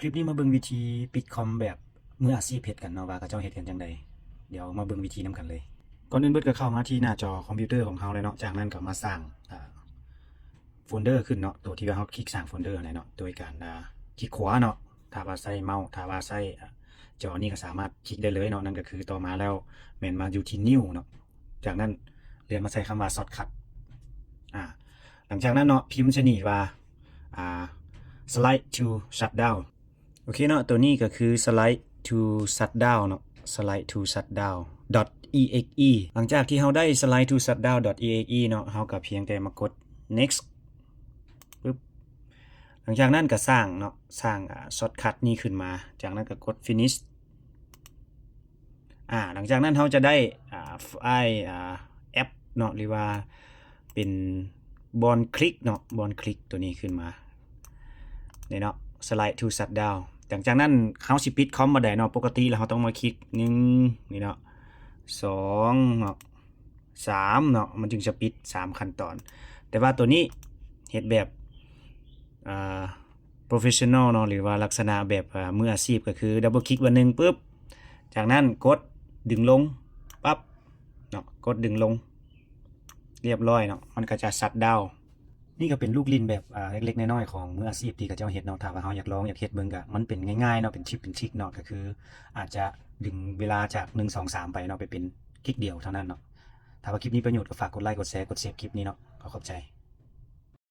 ຄລິບນີ້ມາເບິ່ງວິທີປິດຄອມແບບມືອາຊີບເຮັດກັນເນາະ ວ່າເຂົາເຈົ້າເຮັດກັນຈັ່ງໃດ. ດຽວມາເບິ່ງວິທີນຳກັນເລີຍ. ກ່ອນອື່ນເບິດກໍເຂົ້າມາທີ່ໜ້າຈໍຄອມພິວເຕີຂອງເຮົາເລີຍເນາະ, ຈາກນັ້ນກໍມາສ້າງ ອ່າ ໂຟນເດີຂຶ້ນເນາະ, ໂຕທີ່ວ່າເຮົາຄລິກສ້າງໂຟນເດີຫັ້ນແຫຼະເນາະ, ໂດຍການ ອ່າ ຄລິກຂວາເນາະ. ຖ້າວ່າໃຊ້ເມົາສ໌ ຖ້າວ່າໃຊ້ ອ່າ ຈໍນີ້ກໍສາມາດຄລິກໄດ້ເລີຍເນາະ. ນັ້ນກໍຄືຕໍ່ມາແລ້ວແມ່ນມາຢູ່ທີ່ນິວເນາະ, ຈາກນັ້ນເລື່ອນມາໃສ່ຄຳວ່າຊອດຄັດ. ອ່າ ຫຼັງຈາກນັ້ນເນາະ ພິມໃສ່ນີ້ວ່າ ອ່າ Slide to Shutdown. ໂອເຄເນາະ, ໂຕນີ້ກໍຄື Slide to Shutdown ເນາະ, Slide to Shutdown dot exe. ຫຼັງຈາກທີ່ເຮົາໄດ້ Slide to Shutdown dot exe ເນາະ, ເຮົາກໍພຽງແຕ່ມາກົດ next ປຶບ. ຫຼັງຈາກນັ້ນກໍສ້າງເນາະ, ສ້າງ ອ່າ ຊອດຄັດນີ້ຂຶ້ນມາ, ຈາກນັ້ນກໍກົດ finish. ອ່າ ຫຼັງຈາກນັ້ນເຮົາຈະໄດ້ ອ່າ ໄຟລ໌ ອ່າ ແອັບເນາະ ຫຼືວ່າເປັນບ່ອນຄລິກເນາະ, ບ່ອນຄລິກໂຕນີ້ຂຶ້ນມາ ນີ້ເນາະ, Slide to Shutdown. ຫຼັງຈາກນັ້ນເຮົາຊິປິດຄອມບ່ອນໃດເນາະ, ປົກກະຕິແລ້ວເຮົາຕ້ອງມາຄລິກ ໜຶ່ງ ນີ້ເນາະ, ສອງ ເນາະ, ສາມ ເນາະ, ມັນຈຶ່ງຈະປິດ ສາມ ຂັ້ນຕອນ. ແຕ່ວ່າໂຕນີ້ເຮັດແບບ ອ່າ professional ເນາະ ຫຼືວ່າລັກສະນະແບບ ອ່າ ມືອາຊີບ ກໍຄື double click ບາດໜຶ່ງປຶບ, ຈາກນັ້ນກົດດຶງລົງປັບເນາະ, ກົດດຶງລົງ ລຽບຮ້ອຍເນາະ, ມັນກໍຈະ shutdown. ນີ້ກໍເປັນລູກຫຼິ້ນແບບ ອ່າ ເລັກໆນ້ອຍໆຂອງມືອາຊີບທີ່ເຂົາເຈົ້າເຮັດເນາະ. ຖ້າວ່າເຮົາຢາກລອງ ຢາກເຮັດເບິ່ງ ກໍມັນເປັນງ່າຍໆເນາະ, ເປັນທິບເປັນທຣິກເນາະ, ກໍຄືອາດຈະດຶງເວລາຈາກ ໜຶ່ງ ສອງ ສາມ ໄປເນາະ, ໄປເປັນຄລິກດຽວເທົ່ານັ້ນເນາະ. ຖ້າວ່າຄລິບນີ້ປະໂຫຍດ ກໍຝາກກົດໄລ ກົດແຊ ກົດເຊບຄລິບນີ້ເນາະ. ຂໍຂອບໃຈ.